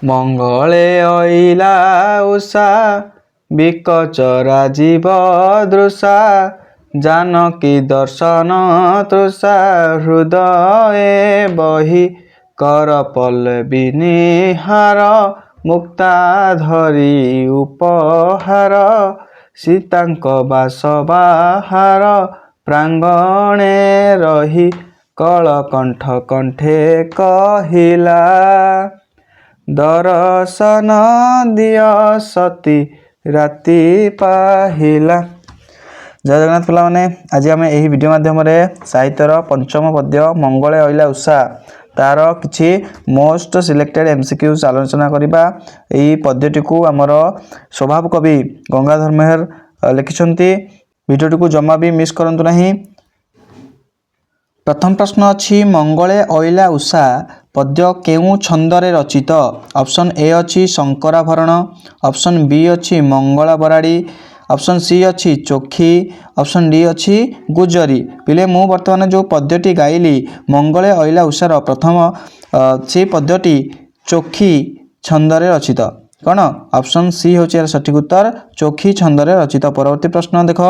ମଙ୍ଗଳେ ଅଇଲା ଉଷା, ବିକଚ ରାଜୀବ ଦୃଶା, ଜାନକୀ ଦର୍ଶନ ତୃଷା ହୃଦୟେ ବହି, କର ପଲ୍ଲବୀ ନୀହାର, ମୁକ୍ତା ଧରି ଉପହାର, ସୀତାଙ୍କ ବାସ ବାହାର ପ୍ରାଙ୍ଗଣେ ରହି, କଳକଣ୍ଠ କଣ୍ଠେ କହିଲା, ଦରଶନ ଦିଅ ସତୀ, ରାତି ପାହିଲା। ଜୟ ଜଗନ୍ନାଥ ପିଲାମାନେ, ଆଜି ଆମେ ଏହି ଭିଡ଼ିଓ ମାଧ୍ୟମରେ ସାହିତ୍ୟର ପଞ୍ଚମ ପଦ୍ୟ ମଙ୍ଗଳେ ଅଇଲା ଉଷା ତାର କିଛି ମୋଷ୍ଟ ସିଲେକ୍ଟେଡ୍ ଏମ୍ସିକ୍ୟୁଜ୍ ଆଲୋଚନା କରିବା। ଏହି ପଦ୍ୟଟିକୁ ଆମର ସ୍ୱଭାବ କବି ଗଙ୍ଗାଧର ମେହେର ଲେଖିଛନ୍ତି। ଭିଡ଼ିଓଟିକୁ ଜମା ବି ମିସ୍ କରନ୍ତୁ ନାହିଁ। ପ୍ରଥମ ପ୍ରଶ୍ନ ଅଛି, ମଙ୍ଗଳେ ଅଇଲା ଉଷା ପଦ୍ୟ କେଉଁ ଛନ୍ଦରେ ରଚିତ? ଅପସନ୍ ଏ ଅଛି ଶଙ୍କରାଭରଣ, ଅପସନ୍ ବି ଅଛି ମଙ୍ଗଳା ବରାଡ଼ି, ଅପସନ୍ ସି ଅଛି ଚୋଖି, ଅପସନ୍ ଡି ଅଛି ଗୁଜରୀ। ପିଲେ, ମୁଁ ବର୍ତ୍ତମାନ ଯେଉଁ ପଦ୍ୟଟି ଗାଇଲି ମଙ୍ଗଳେ ଅଇଲା ଉଷାର ପ୍ରଥମ ସେଇ ପଦ୍ୟଟି ଚୋଖି ଛନ୍ଦରେ ରଚିତ। କ'ଣ? ଅପସନ୍ ସି ହେଉଛି ଏହାର ସଠିକ ଉତ୍ତର, ଚୋଖି ଛନ୍ଦରେ ରଚିତ। ପରବର୍ତ୍ତୀ ପ୍ରଶ୍ନ ଦେଖ,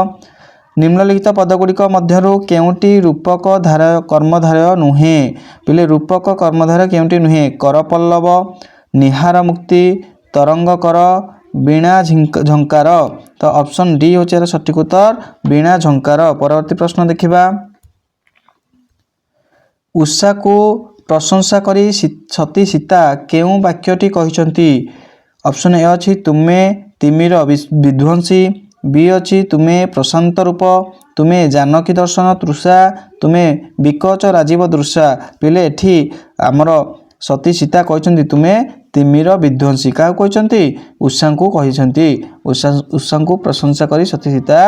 ନିମ୍ନଲିଖିତ ପଦଗୁଡ଼ିକ ମଧ୍ୟରୁ କେଉଁଟି ରୂପକ ଧାର କର୍ମଧାରୟ ନୁହେଁ? ପିଲେ, ରୂପକ କର୍ମଧାରୟ କେଉଁଟି ନୁହେଁ? କରପଲ୍ଲବ, ନିହାର ମୁକ୍ତି, ତରଙ୍ଗ କର, ବୀଣା ଝଙ୍କାର। ତ ଅପସନ୍ ଡି ହେଉଛି ଏହାର ସଠିକ ଉତ୍ତର, ବୀଣା ଝଙ୍କାର। ପରବର୍ତ୍ତୀ ପ୍ରଶ୍ନ ଦେଖିବା। ଉଷାକୁ ପ୍ରଶଂସା କରି ସତୀ ସୀତା କେଉଁ ବାକ୍ୟଟି କହିଛନ୍ତି? ଅପସନ୍ ଏ ଅଛି ତୁମେ ତିମିର ବିଧ୍ୱଂସୀ, ବି ଅଛି ତୁମେ ପ୍ରଶାନ୍ତ ରୂପ, ତୁମେ ଜାନକୀ ଦର୍ଶନ ତୃଷା, ତୁମେ ବିକଚ ରାଜୀବ ଦୃଶା। ପିଲେ, ଏଠି ଆମର ସତୀ ସୀତା କହିଛନ୍ତି ତୁମେ ତିମିର ବିଧ୍ୱଂସୀ। କାହାକୁ କହିଛନ୍ତି? ଉଷାଙ୍କୁ କହିଛନ୍ତି। ଉଷାଙ୍କୁ ପ୍ରଶଂସା କରି ସତୀ ସୀତା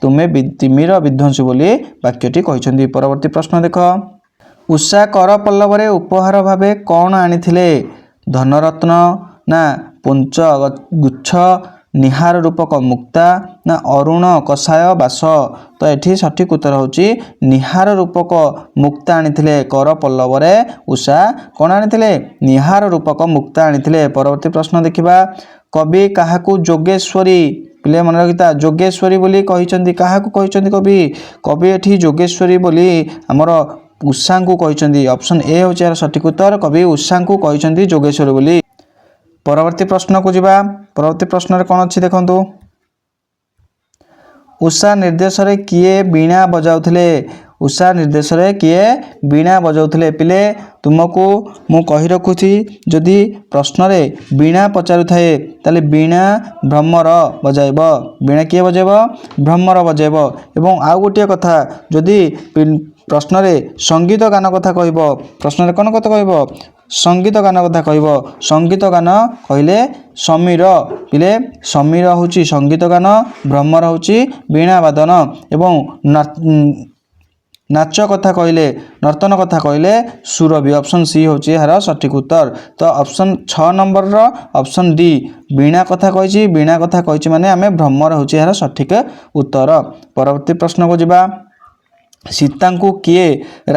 ତୁମେ ତିମିର ବିଧ୍ୱଂସୀ ବୋଲି ବାକ୍ୟଟି କହିଛନ୍ତି। ପରବର୍ତ୍ତୀ ପ୍ରଶ୍ନ ଦେଖ, ଉଷା କର ପଲ୍ଲବରେ ଉପହାର ଭାବେ କ'ଣ ଆଣିଥିଲେ? ଧନରତ୍ନ ନା ପୁଞ୍ଚ ଗୁଚ୍ଛ, ନିହାର ରୂପକ ମୁକ୍ତା ନା ଅରୁଣ କଷାୟ ବାସ? ତ ଏଠି ସଠିକ ଉତ୍ତର ହେଉଛି ନିହାର ରୂପକ ମୁକ୍ତା ଆଣିଥିଲେ। କର ପଲ୍ଲବରେ ଉଷା କ'ଣ ଆଣିଥିଲେ? ନିହାର ରୂପକ ମୁକ୍ତା ଆଣିଥିଲେ। ପରବର୍ତ୍ତୀ ପ୍ରଶ୍ନ ଦେଖିବା। କବି କାହାକୁ ଯୋଗେଶ୍ୱରୀ, ପିଲେ ମନେ ରଖିଥା, ଯୋଗେଶ୍ୱରୀ ବୋଲି କହିଛନ୍ତି? କାହାକୁ କହିଛନ୍ତି କବି? କବି ଏଠି ଯୋଗେଶ୍ୱରୀ ବୋଲି ଆମର ଉଷାଙ୍କୁ କହିଛନ୍ତି। ଅପସନ୍ ଏ ହେଉଛି ଏହାର ସଠିକ ଉତ୍ତର, କବି ଉଷାଙ୍କୁ କହିଛନ୍ତି ଯୋଗେଶ୍ୱରୀ ବୋଲି। ପରବର୍ତ୍ତୀ ପ୍ରଶ୍ନକୁ ଯିବା। ପରବର୍ତ୍ତୀ ପ୍ରଶ୍ନରେ କ'ଣ ଅଛି ଦେଖନ୍ତୁ। ଉଷା ନିର୍ଦ୍ଦେଶରେ କିଏ ବୀଣା ବଜାଉଥିଲେ? ଉଷା ନିର୍ଦ୍ଦେଶରେ କିଏ ବୀଣା ବଜାଉଥିଲେ? ପିଲେ, ତୁମକୁ ମୁଁ କହି ରଖୁଛି, ଯଦି ପ୍ରଶ୍ନରେ ବୀଣା ପଚାରୁଥାଏ, ତାହେଲେ ବୀଣା ଭ୍ରମର ବଜାଇବ। ବୀଣା କିଏ ବଜାଇବ? ଭ୍ରମର ବଜାଇବ। ଏବଂ ଆଉ ଗୋଟିଏ କଥା, ଯଦି ପ୍ରଶ୍ନରେ ସଙ୍ଗୀତ ଗାନ କଥା କହିବ, ପ୍ରଶ୍ନରେ କ'ଣ କଥା କହିବ? ସଙ୍ଗୀତ ଗାନ କଥା କହିବ। ସଙ୍ଗୀତ ଗାନ କହିଲେ ସମୀର। ପିଲେ, ସମୀର ହେଉଛି ସଙ୍ଗୀତ ଗାନ, ଭ୍ରମର ହେଉଛି ବୀଣା ବାଦନ ଏବଂ ନାଚ କଥା କହିଲେ, ନର୍ତ୍ତନ କଥା କହିଲେ ସୁରଭି। ଅପସନ୍ ସି ହେଉଛି ଏହାର ସଠିକ ଉତ୍ତର। ତ ଅପସନ୍ 6 ନମ୍ବରର ଅପସନ୍ ଡି ବୀଣା କଥା କହିଛି। ବୀଣା କଥା କହିଛି ମାନେ ଆମେ ଭ୍ରମର ହେଉଛି ଏହାର ସଠିକ ଉତ୍ତର। ପରବର୍ତ୍ତୀ ପ୍ରଶ୍ନକୁ ଯିବା। ସୀତାଙ୍କୁ କିଏ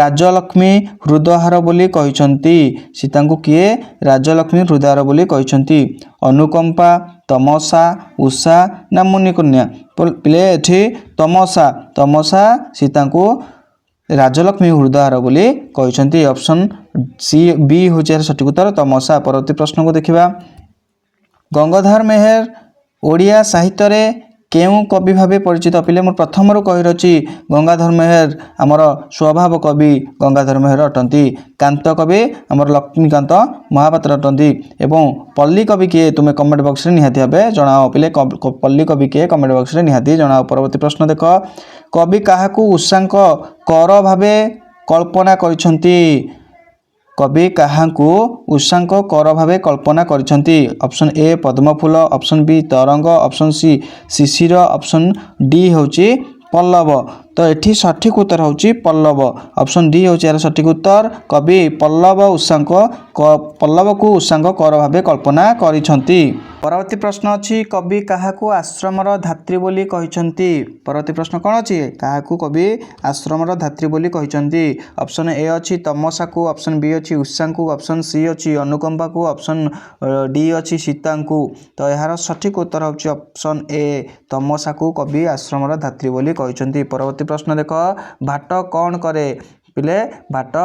ରାଜଲକ୍ଷ୍ମୀ ହୃଦହାର ବୋଲି କହିଛନ୍ତି? ସୀତାଙ୍କୁ କିଏ ରାଜଲକ୍ଷ୍ମୀ ହୃଦହାର ବୋଲି କହିଛନ୍ତି? ଅନୁକମ୍ପା, ତମସା, ଉଷା ନା ମୁନିକନ୍ୟା? ପିଲେ, ଏଠି ତମସା, ତମସା ସୀତାଙ୍କୁ ରାଜଲକ୍ଷ୍ମୀ ହୃଦହାର ବୋଲି କହିଛନ୍ତି। ଅପସନ୍ ସି ବି ହେଉଛି ଏହାର ସଠିକ ଉତ୍ତର, ତମସା। ପରବର୍ତ୍ତୀ ପ୍ରଶ୍ନକୁ ଦେଖିବା। ଗଙ୍ଗାଧର ମେହେର ଓଡ଼ିଆ ସାହିତ୍ୟରେ କେଉଁ କବି ଭାବେ ପରିଚିତ? ପିଲେ, ମୁଁ ପ୍ରଥମରୁ କହି ରହୁଛି, ଗଙ୍ଗାଧର ମେହେର ଆମର ସ୍ୱଭାବ କବି ଗଙ୍ଗାଧର ମେହେର ଅଟନ୍ତି। କାନ୍ତ କବି ଆମର ଲକ୍ଷ୍ମୀକାନ୍ତ ମହାପାତ୍ର ଅଟନ୍ତି। ଏବଂ ପଲ୍ଲୀ କବି କିଏ, ତୁମେ କମେଣ୍ଟ ବକ୍ସରେ ନିହାତି ଭାବେ ଜଣାଅ। ପିଲେ, ପଲ୍ଲୀ କବି କିଏ, କମେଣ୍ଟ ବକ୍ସରେ ନିହାତି ଜଣାଅ। ପରବର୍ତ୍ତୀ ପ୍ରଶ୍ନ ଦେଖ, କବି କାହାକୁ ଉଷାଙ୍କ କର ଭାବେ କଳ୍ପନା କରିଛନ୍ତି? କବି କାହାଙ୍କୁ ଉଷାଙ୍କ କର ଭାବେ କଳ୍ପନା କରିଛନ୍ତି? ଅପସନ୍ ଏ ପଦ୍ମଫୁଲ, ଅପସନ୍ ବି ତରଙ୍ଗ, ଅପସନ୍ ସି ଶିଶିର, ଅପସନ୍ ଡି ହେଉଛି ପଲ୍ଲବ। ତ ଏଠି ସଠିକ ଉତ୍ତର ହେଉଛି ପଲ୍ଲବ। ଅପସନ୍ ଡି ହେଉଛି ଏହାର ସଠିକ ଉତ୍ତର। କବି ପଲ୍ଲବ ଉଷାଙ୍କ ପଲ୍ଲବକୁ ଉଷାଙ୍କ କର ଭାବେ କଳ୍ପନା କରିଛନ୍ତି। ପରବର୍ତ୍ତୀ ପ୍ରଶ୍ନ ଅଛି, କବି କାହାକୁ ଆଶ୍ରମର ଧାତ୍ରୀ ବୋଲି କହିଛନ୍ତି? ପରବର୍ତ୍ତୀ ପ୍ରଶ୍ନ କ'ଣ ଅଛି? କାହାକୁ କବି ଆଶ୍ରମର ଧାତ୍ରୀ ବୋଲି କହିଛନ୍ତି? ଅପସନ୍ ଏ ଅଛି ତମସାକୁ, ଅପସନ୍ ବି ଅଛି ଉଷାଙ୍କୁ, ଅପସନ୍ ସି ଅଛି ଅନୁକମ୍ପାକୁ, ଅପସନ୍ ଡି ଅଛି ସୀତାଙ୍କୁ। ତ ଏହାର ସଠିକ୍ ଉତ୍ତର ହେଉଛି ଅପସନ୍ ଏ, ତମସାକୁ କବି ଆଶ୍ରମର ଧାତ୍ରୀ ବୋଲି କହିଛନ୍ତି। ପରବର୍ତ୍ତୀ ପ୍ରଶ୍ନ ଦେଖ, ଭାଟ କ'ଣ କରେ? ପିଲେ, ଭାଟ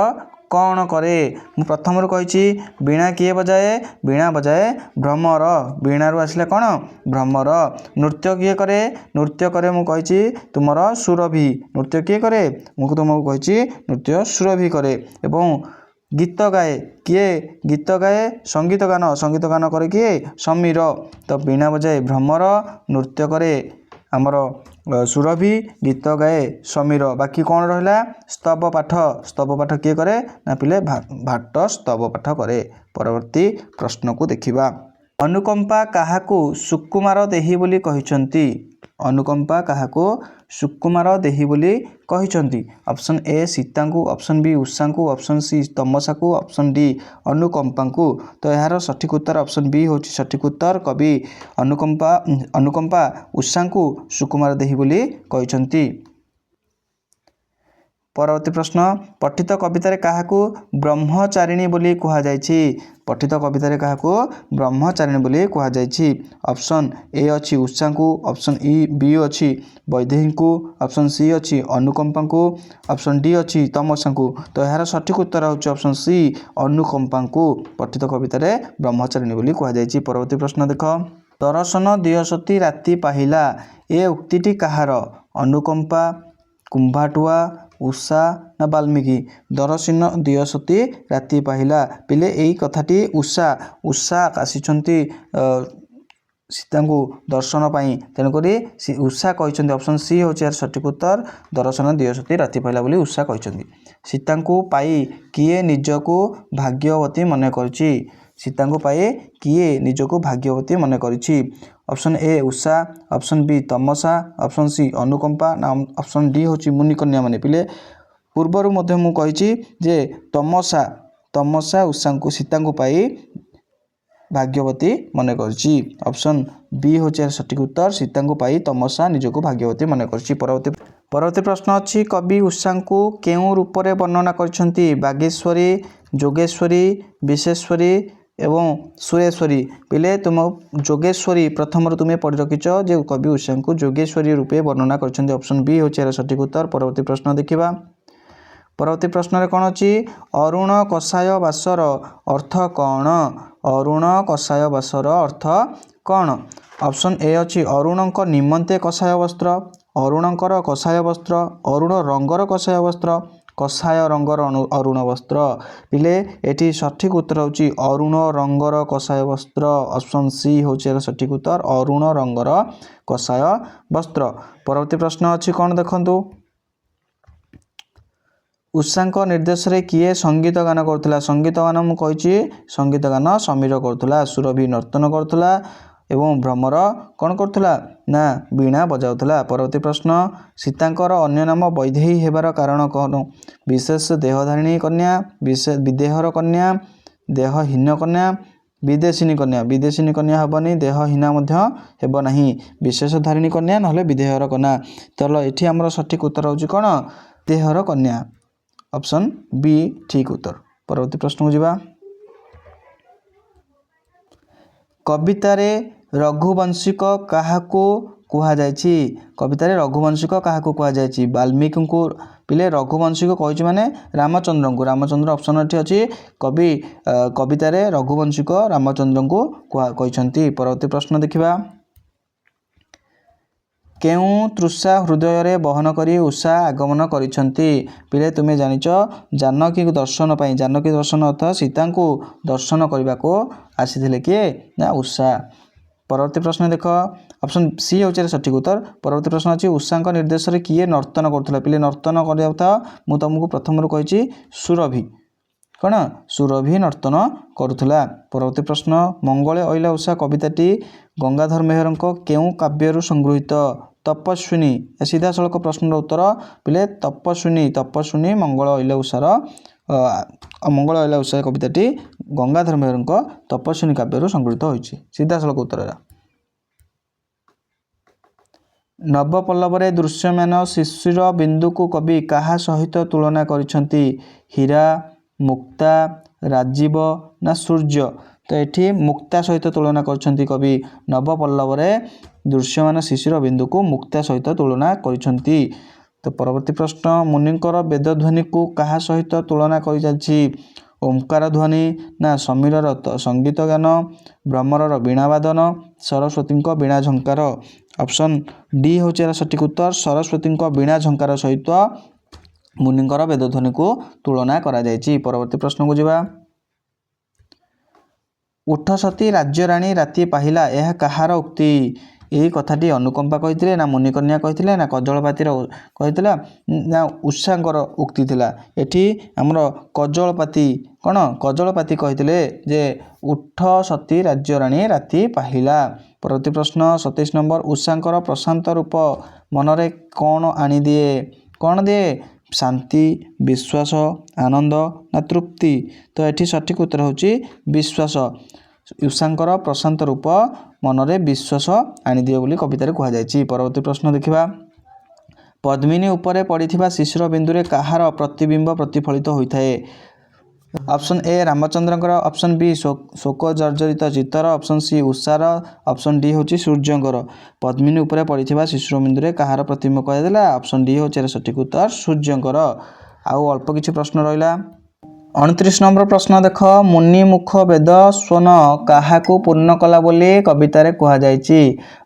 କ'ଣ କରେ? ମୁଁ ପ୍ରଥମରୁ କହିଛି, ବୀଣା କିଏ ବଜାଏ? ବୀଣା ବଜାଏ ଭ୍ରମର। ବୀଣାରୁ ଆସିଲା କ'ଣ? ଭ୍ରମର। ନୃତ୍ୟ କିଏ କରେ? ନୃତ୍ୟ କରେ ମୁଁ କହିଛି ତୁମର ସୁରଭି। ନୃତ୍ୟ କିଏ କରେ? ମୁଁ ତୁମକୁ କହିଛି ନୃତ୍ୟ ସୁରଭି କରେ। ଏବଂ ଗୀତ ଗାଏ କିଏ? ଗୀତ ଗାଏ ସଙ୍ଗୀତ ଗାନ, ସଙ୍ଗୀତ ଗାନ କରେ କିଏ? ସମୀର। ତ ବୀଣା ବଜାଏ ଭ୍ରମର, ନୃତ୍ୟ କରେ ଆମର ସୁରଭି, ଗୀତ ଗାଏ ସମୀର। ବାକି କ'ଣ ରହିଲା? ସ୍ତବ ପାଠ। ସ୍ତବ ପାଠ କିଏ କରେ ନା ପିଲେ ଭାଟ ସ୍ତବ ପାଠ କରେ। ପରବର୍ତ୍ତୀ ପ୍ରଶ୍ନକୁ ଦେଖିବା। ଅନୁକମ୍ପା କାହାକୁ ସୁକୁମାର ଦେହୀ ବୋଲି କହିଛନ୍ତି? ଅନୁକମ୍ପା କାହାକୁ ସୁକୁମାର ଦେହୀ ବୋଲି କହିଛନ୍ତି? ଅପସନ୍ ଏ ସୀତାଙ୍କୁ, ଅପସନ୍ ବି ଉଷାଙ୍କୁ, ଅପସନ୍ ସି ତମସାକୁ, ଅପସନ୍ ଡି ଅନୁକମ୍ପାଙ୍କୁ। ତ ଏହାର ସଠିକ୍ ଉତ୍ତର ଅପସନ୍ ବି ହେଉଛି ସଠିକ୍ ଉତ୍ତର। କବି ଅନୁକମ୍ପା ଉଷାଙ୍କୁ ସୁକୁମାର ଦେହୀ ବୋଲି କହିଛନ୍ତି। ପରବର୍ତ୍ତୀ ପ୍ରଶ୍ନ, ପଠିତ କବିତାରେ କାହାକୁ ବ୍ରହ୍ମଚାରିଣୀ ବୋଲି କୁହାଯାଇଛି? ପଠିତ କବିତାରେ କାହାକୁ ବ୍ରହ୍ମଚାରିଣୀ ବୋଲି କୁହାଯାଇଛି? ଅପସନ୍ ଏ ଅଛି ଉଷାଙ୍କୁ, ଅପସନ୍ ଇ ବି ଅଛି ବୈଦେହୀଙ୍କୁ, ଅପସନ୍ ସି ଅଛି ଅନୁକମ୍ପାଙ୍କୁ, ଅପସନ୍ ଡି ଅଛି ତମସାଙ୍କୁ। ତ ଏହାର ସଠିକ୍ ଉତ୍ତର ହେଉଛି ଅପସନ୍ ସି, ଅନୁକମ୍ପାଙ୍କୁ ପଠିତ କବିତାରେ ବ୍ରହ୍ମଚାରିଣୀ ବୋଲି କୁହାଯାଇଛି। ପରବର୍ତ୍ତୀ ପ୍ରଶ୍ନ ଦେଖ, ଦରଶନ ଦିଅ ସତୀ ରାତି ପାହିଲା, ଏ ଉକ୍ତିଟି କାହାର? ଅନୁକମ୍ପା, କୁମ୍ଭାଟୁଆ, ଉଷା ନା ବାଲ୍ମୀକି? ଦରଶନ ଦିଅ ସତୀ ରାତି ପାହିଲା। ପିଲେ, ଏଇ କଥାଟି ଉଷା, ଉଷା ଆସିଛନ୍ତି ସୀତାଙ୍କୁ ଦର୍ଶନ ପାଇଁ, ତେଣୁକରି ଉଷା କହିଛନ୍ତି। ଅପସନ୍ ସି ହେଉଛି ଏହାର ସଠିକ୍ ଉତ୍ତର। ଦର୍ଶନ ଦିଅ ସତୀ ରାତି ପାହିଲା ବୋଲି ଉଷା କହିଛନ୍ତି। ସୀତାଙ୍କୁ ପାଇ କିଏ ନିଜକୁ ଭାଗ୍ୟବତୀ ମନେ କରିଛି? ସୀତାଙ୍କୁ ପାଇ କିଏ ନିଜକୁ ଭାଗ୍ୟବତୀ ମନେ କରିଛି? Option A Usha, option B Tamasa, option C Anukampa ନା ଅପସନ୍ ଡି ହେଉଛି ମୁନିକନ୍ୟା ମାନେ। ପିଲେ, ପୂର୍ବରୁ ମଧ୍ୟ ମୁଁ କହିଛି ଯେ ତମସା, ତମସା ଉଷାଙ୍କୁ ସୀତାଙ୍କୁ ପାଇ ଭାଗ୍ୟବତୀ ମନେ କରିଛି। ଅପସନ୍ ବି ହେଉଛି ଏହାର ସଠିକ୍ ଉତ୍ତର। ସୀତାଙ୍କୁ ପାଇ ତମସା ନିଜକୁ ଭାଗ୍ୟବତୀ ମନେ କରିଛି। ପରବର୍ତ୍ତୀ ପ୍ରଶ୍ନ ଅଛି, କବି ଉଷାଙ୍କୁ କେଉଁ ରୂପରେ ବର୍ଣ୍ଣନା କରିଛନ୍ତି? ବାଗେଶ୍ୱରୀ, ଯୋଗେଶ୍ୱରୀ, ବିଶେଶ୍ୱରୀ ଏବଂ ସୁରେଶ୍ୱରୀ। ପିଲେ, ତୁମ ଯୋଗେଶ୍ୱରୀ ପ୍ରଥମରୁ ତୁମେ ପଢ଼ି ରଖିଛ ଯେ କବି ଉଷାଙ୍କୁ ଯୋଗେଶ୍ୱରୀ ରୂପେ ବର୍ଣ୍ଣନା କରିଛନ୍ତି। ଅପସନ୍ ବି ହେଉଛି ଏହାର ସଠିକ୍ ଉତ୍ତର। ପରବର୍ତ୍ତୀ ପ୍ରଶ୍ନ ଦେଖିବା। ପରବର୍ତ୍ତୀ ପ୍ରଶ୍ନରେ କ'ଣ ଅଛି? ଅରୁଣ କଷାୟ ବାସର ଅର୍ଥ କ'ଣ? ଅରୁଣ କଷାୟ ବାସର ଅର୍ଥ କ'ଣ? ଅପସନ୍ ଏ ଅଛି ଅରୁଣଙ୍କ ନିମନ୍ତେ କଷାୟ ବସ୍ତ୍ର, ଅରୁଣଙ୍କର କଷାୟ ବସ୍ତ୍ର, ଅରୁଣ ରଙ୍ଗର କଷାୟ ବସ୍ତ୍ର, କଷାୟ ରଙ୍ଗର ଅରୁଣ ବସ୍ତ୍ର। ପିଲେ, ଏଠି ସଠିକ୍ ଉତ୍ତର ହେଉଛି ଅରୁଣ ରଙ୍ଗର କଷାୟ ବସ୍ତ୍ର। ଅପସନ୍ ସି ହେଉଛି ଏହାର ସଠିକ୍ ଉତ୍ତର, ଅରୁଣ ରଙ୍ଗର କଷାୟ ବସ୍ତ୍ର। ପରବର୍ତ୍ତୀ ପ୍ରଶ୍ନ ଅଛି କ'ଣ ଦେଖନ୍ତୁ। ଉଷାଙ୍କ ନିର୍ଦ୍ଦେଶରେ କିଏ ସଙ୍ଗୀତ ଗାନ କରୁଥିଲା? ସଙ୍ଗୀତ ଗାନ ମୁଁ କହିଛି, ସଙ୍ଗୀତ ଗାନ ସମୀର କରୁଥିଲା, ସୁରଭି ନର୍ତ୍ତନ କରୁଥିଲା ଏବଂ ଭ୍ରମର କ'ଣ କରୁଥିଲା ନା ବୀଣା ବଜାଉଥିଲା। ପରବର୍ତ୍ତୀ ପ୍ରଶ୍ନ, ସୀତାଙ୍କର ଅନ୍ୟ ନାମ ବୈଦେହୀ ହେବାର କାରଣ କ'ଣ? ବିଶେଷ ଦେହଧାରିଣୀ କନ୍ୟା, ବିଶେଷ ବିଦେହର କନ୍ୟା, ଦେହହୀନ କନ୍ୟା, ବିଦେଶିନୀ କନ୍ୟା। ବିଦେଶିନୀ କନ୍ୟା ହେବନି, ଦେହହୀନା ମଧ୍ୟ ହେବ ନାହିଁ। ବିଶେଷ ଧାରିଣୀ କନ୍ୟା ନହେଲେ ବିଦେହର କନ୍ୟା। ତ ଏଠି ଆମର ସଠିକ୍ ଉତ୍ତର ହେଉଛି କ'ଣ? ଦେହର କନ୍ୟା। ଅପସନ୍ ବି ଠିକ୍ ଉତ୍ତର। ପରବର୍ତ୍ତୀ ପ୍ରଶ୍ନକୁ ଯିବା। କବିତାରେ ରଘୁବଂଶିକ କାହାକୁ କୁହାଯାଇଛି? କବିତାରେ ରଘୁବଂଶିକ କାହାକୁ କୁହାଯାଇଛି? ବାଲ୍ମୀକିଙ୍କୁ। ପିଲେ, ରଘୁବଂଶିକ କହିଛି ମାନେ ରାମଚନ୍ଦ୍ରଙ୍କୁ। ରାମଚନ୍ଦ୍ର ଅପସନ୍ ଏଠି ଅଛି। କବି କବିତାରେ ରଘୁବଂଶିକ ରାମଚନ୍ଦ୍ରଙ୍କୁ କହିଛନ୍ତି। ପରବର୍ତ୍ତୀ ପ୍ରଶ୍ନ ଦେଖିବା। କେଉଁ ତୃଷା ହୃଦୟରେ ବହନ କରି ଉଷା ଆଗମନ କରିଛନ୍ତି? ପିଲେ, ତୁମେ ଜାଣିଛ ଜାନକୀକୁ ଦର୍ଶନ ପାଇଁ, ଜାନକୀ ଦର୍ଶନ ଅର୍ଥ ସୀତାଙ୍କୁ ଦର୍ଶନ କରିବାକୁ ଆସିଥିଲେ କିଏ ନା ଉଷା। ପରବର୍ତ୍ତୀ ପ୍ରଶ୍ନ ଦେଖ, ଅପସନ୍ ସି ହେଉଛି ଏହାର ସଠିକ୍ ଉତ୍ତର। ପରବର୍ତ୍ତୀ ପ୍ରଶ୍ନ ଅଛି, ଉଷାଙ୍କ ନିର୍ଦ୍ଦେଶରେ କିଏ ନର୍ତ୍ତନ କରୁଥିଲା? ପିଲେ, ନର୍ତ୍ତନ କରିବା କଥା ମୁଁ ତୁମକୁ ପ୍ରଥମରୁ କହିଛି ସୁରଭି। କ'ଣ? ସୁରଭି ନର୍ତ୍ତନ କରୁଥିଲା। ପରବର୍ତ୍ତୀ ପ୍ରଶ୍ନ, ମଙ୍ଗଳେ ଅଇଲା ଉଷା କବିତାଟି ଗଙ୍ଗାଧର ମେହେରଙ୍କ କେଉଁ କାବ୍ୟରୁ ସଂଗୃହୀତ? ତପସ୍ୱିନୀ। ସିଧାସଳଖ ପ୍ରଶ୍ନର ଉତ୍ତର ପିଲେ ତପସ୍ୱିନୀ। ତପସ୍ୱିନୀ ମଙ୍ଗଳ ଅଇଲା ଉଷାର ଅମଙ୍ଗଳ ଅଇଲା ଉଷା କବିତାଟି ଗଙ୍ଗାଧର ମେହେରଙ୍କ ତପସ୍ୱିନୀ କାବ୍ୟରୁ ସଂଗୃହୀତ ହୋଇଛି। ସିଧାସଳଖ ଉତ୍ତର ହେଲା। ନବପଲ୍ଲବରେ ଦୃଶ୍ୟମାନ ଶିଶିର ବିନ୍ଦୁକୁ କବି କାହା ସହିତ ତୁଳନା କରିଛନ୍ତି? ହୀରା, ମୁକ୍ତା, ରାଜୀବ ନା ସୂର୍ଯ୍ୟ? ତ ଏଠି ମୁକ୍ତା ସହିତ ତୁଳନା କରିଛନ୍ତି କବି। ନବପଲ୍ଲବରେ ଦୃଶ୍ୟମାନ ଶିଶିର ବିନ୍ଦୁକୁ ମୁକ୍ତା ସହିତ ତୁଳନା କରିଛନ୍ତି। ତ ପରବର୍ତ୍ତୀ ପ୍ରଶ୍ନ, ମୁନିଙ୍କର ବେଦଧ୍ୱନିକୁ କାହା ସହିତ ତୁଳନା କରାଯାଇଛି? ଓମ୍କାର ଧ୍ୱନି ନା ସମୀରର ସଙ୍ଗୀତ ଗାନ, ଭ୍ରମରର ବୀଣାବାଦନ, ସରସ୍ୱତୀଙ୍କ ବୀଣା ଝଙ୍କାର? ଅପସନ୍ ଡି ହେଉଛି ଏହାର ସଠିକ୍ ଉତ୍ତର। ସରସ୍ୱତୀଙ୍କ ବୀଣା ଝଙ୍କାର ସହିତ ମୁନିଙ୍କର ବେଦଧ୍ୱନିକୁ ତୁଳନା କରାଯାଇଛି। ପରବର୍ତ୍ତୀ ପ୍ରଶ୍ନକୁ ଯିବା। ଉଠ ସତୀ ରାଜ୍ୟରାଣୀ ରାତି ପାହିଲା, ଏହା କାହାର ଉକ୍ତି? ଏହି କଥାଟି ଅନୁକମ୍ପା କହିଥିଲେ ନା ମୁନିକନ୍ୟା କହିଥିଲେ ନା କଜଳପାତିର କହିଥିଲା ନା ଉଷାଙ୍କର ଉକ୍ତି ଥିଲା? ଏଠି ଆମର କଜଳପାତି କ'ଣ କଜଳପାତି କହିଥିଲେ ଯେ ଉଠ ସତୀ ରାଜ୍ୟରାଣୀ ରାତି ପାହିଲା। ପରବର୍ତ୍ତୀ ପ୍ରଶ୍ନ 27 ନମ୍ବର, ଉଷାଙ୍କର ପ୍ରଶାନ୍ତ ରୂପ ମନରେ କ'ଣ ଆଣିଦିଏ? କ'ଣ ଦିଏ? ଶାନ୍ତି, ବିଶ୍ୱାସ, ଆନନ୍ଦ ନା ତୃପ୍ତି? ତ ଏଠି ସଠିକ୍ ଉତ୍ତର ହେଉଛି ବିଶ୍ୱାସ। ଉଷାଙ୍କର ପ୍ରଶାନ୍ତ ରୂପ ମନରେ ବିଶ୍ୱାସ ଆଣିଦିଏ ବୋଲି କବିତାରେ କୁହାଯାଇଛି। ପରବର୍ତ୍ତୀ ପ୍ରଶ୍ନ ଦେଖିବା। ପଦ୍ମିନୀ ଉପରେ ପଡ଼ିଥିବା ଶିଶିର ବିନ୍ଦୁରେ କାହାର ପ୍ରତିବିମ୍ବ ପ୍ରତିଫଳିତ ହୋଇଥାଏ? ଅପସନ୍ ଏ ରାମଚନ୍ଦ୍ରଙ୍କର, ଅପସନ୍ ବି ଶୋକ ଜର୍ଜରିତ ଚିତ୍ତର, ଅପସନ୍ ସି ଉଷାର, ଅପସନ୍ ଡି ହେଉଛି ସୂର୍ଯ୍ୟଙ୍କର। ପଦ୍ମିନୀ ଉପରେ ପଡ଼ିଥିବା ଶିଶିର ବିନ୍ଦୁରେ କାହାର ପ୍ରତିବିମ୍ବ କୁହାଯାଇଥିଲା? ଅପସନ୍ ଡି ହେଉଛି ଏହାର ସଠିକ୍ ଉତ୍ତର, ସୂର୍ଯ୍ୟଙ୍କର। ଆଉ ଅଳ୍ପ କିଛି ପ୍ରଶ୍ନ ରହିଲା। 29 ନମ୍ବର ପ୍ରଶ୍ନ ଦେଖ, ମୁନି ମୁଖ ବେଦ ସ୍ୱନ କାହାକୁ ପୂର୍ଣ୍ଣ କଲା ବୋଲି କବିତାରେ କୁହାଯାଇଛି?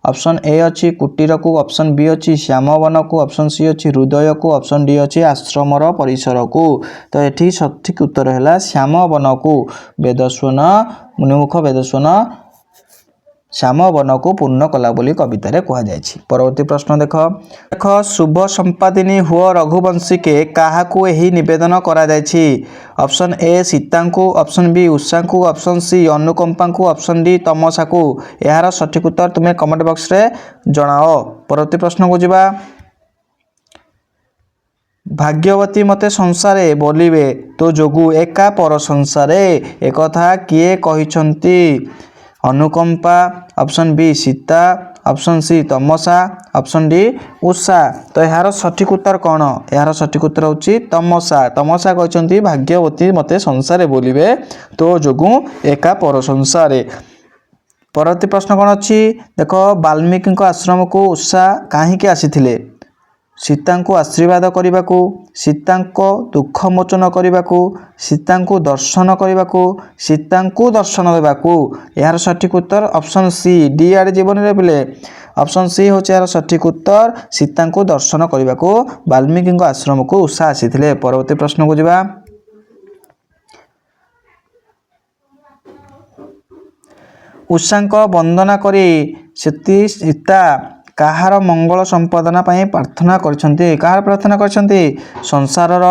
ଅପସନ୍ ଏ ଅଛି କୁଟୀରକୁ, ଅପସନ୍ ବି ଅଛି ଶ୍ୟାମବନକୁ, ଅପସନ୍ ସି ଅଛି ହୃଦୟକୁ, ଅପସନ୍ ଡି ଅଛି ଆଶ୍ରମର ପରିସରକୁ। ତ ଏଠି ସଠିକ୍ ଉତ୍ତର ହେଲା ଶ୍ୟାମବନକୁ। ବେଦସ୍ୱନ, ମୁନିମୁଖ ବେଦସ୍ୱନ ଶ୍ୟାମବନକୁ ପୂର୍ଣ୍ଣ କଲା ବୋଲି କବିତାରେ କୁହାଯାଇଛି। ପରବର୍ତ୍ତୀ ପ୍ରଶ୍ନ ଦେଖ। ଦେଖ, ଶୁଭ ସମ୍ପାଦିନୀ ହୁଅ ରଘୁବଂଶୀକେ, କାହାକୁ ଏହି ନିବେଦନ କରାଯାଇଛି? ଅପସନ୍ ଏ ସୀତାଙ୍କୁ, ଅପସନ୍ ବି ଉଷାଙ୍କୁ, ଅପସନ୍ ସି ଅନୁକମ୍ପାଙ୍କୁ, ଅପସନ୍ ଡି ତମସାକୁ। ଏହାର ସଠିକ୍ ଉତ୍ତର ତୁମେ କମେଣ୍ଟ ବକ୍ସରେ ଜଣାଅ। ପରବର୍ତ୍ତୀ ପ୍ରଶ୍ନକୁ ଯିବା। ଭାଗ୍ୟବତୀ ମୋତେ ସଂସାରେ ବୋଲିବେ ତୋ ଯୋଗୁଁ ଏକା ପର ସଂସାରେ, ଏକଥା କିଏ କହିଛନ୍ତି? Anukampa, option B Sita, option C Tamasa, option D Usha. ତ ଏହାର ସଠିକ୍ ଉତ୍ତର କ'ଣ? ଏହାର ସଠିକ୍ ଉତ୍ତର ହେଉଛି ତମସା। ତମସା କହିଛନ୍ତି ଭାଗ୍ୟବତୀ ମୋତେ ସଂସାରେ ବୋଲିବେ ତୋ ଯୋଗୁଁ ଏକା ପର ସଂସାରେ। ପରବର୍ତ୍ତୀ ପ୍ରଶ୍ନ କ'ଣ ଅଛି ଦେଖ। ବାଲ୍ମୀକିଙ୍କ ଆଶ୍ରମକୁ ଉଷା କାହିଁକି ଆସିଥିଲେ? ସୀତାଙ୍କୁ ଆଶୀର୍ବାଦ କରିବାକୁ, ସୀତାଙ୍କ ଦୁଃଖ ମୋଚନ କରିବାକୁ, ସୀତାଙ୍କୁ ଦର୍ଶନ କରିବାକୁ, ସୀତାଙ୍କୁ ଦର୍ଶନ ଦେବାକୁ। ଏହାର ସଠିକ୍ ଉତ୍ତର ଅପସନ୍ ସି। ଡି ଆଡ଼େ ଜୀବନରେ ପିଲେ। ଅପସନ୍ ସି ହେଉଛି ଏହାର ସଠିକ୍ ଉତ୍ତର। ସୀତାଙ୍କୁ ଦର୍ଶନ କରିବାକୁ ବାଲ୍ମୀକିଙ୍କ ଆଶ୍ରମକୁ ଉଷା ଆସିଥିଲେ। ପରବର୍ତ୍ତୀ ପ୍ରଶ୍ନକୁ ଯିବା। ଉଷାଙ୍କ ବନ୍ଦନା କରି ସତୀ ସୀତା କାହାର ମଙ୍ଗଳ ସମ୍ପାଦନା ପାଇଁ ପ୍ରାର୍ଥନା କରିଛନ୍ତି? କାହାର ପ୍ରାର୍ଥନା କରିଛନ୍ତି? ସଂସାରର,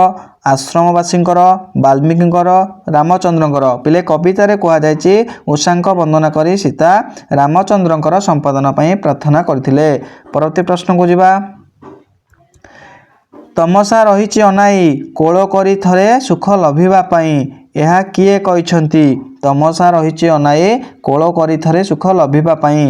ଆଶ୍ରମବାସୀଙ୍କର, ବାଲ୍ମୀକିଙ୍କର, ରାମଚନ୍ଦ୍ରଙ୍କର। ପିଲେ, କବିତାରେ କୁହାଯାଇଛି ଉଷାଙ୍କ ବନ୍ଦନା କରି ସୀତା ରାମଚନ୍ଦ୍ରଙ୍କର ସମ୍ପାଦନା ପାଇଁ ପ୍ରାର୍ଥନା କରିଥିଲେ। ପରବର୍ତ୍ତୀ ପ୍ରଶ୍ନକୁ ଯିବା। ତମସା ରହିଛି ଅନାଇ କୋଳ କରି ଥରେ ସୁଖ ଲଭିବା ପାଇଁ, ଏହା କିଏ କହିଛନ୍ତି? ତମସା ରହିଛି ଅନାଇ କୋଳ କରି ଥରେ ସୁଖ ଲଭିବା ପାଇଁ।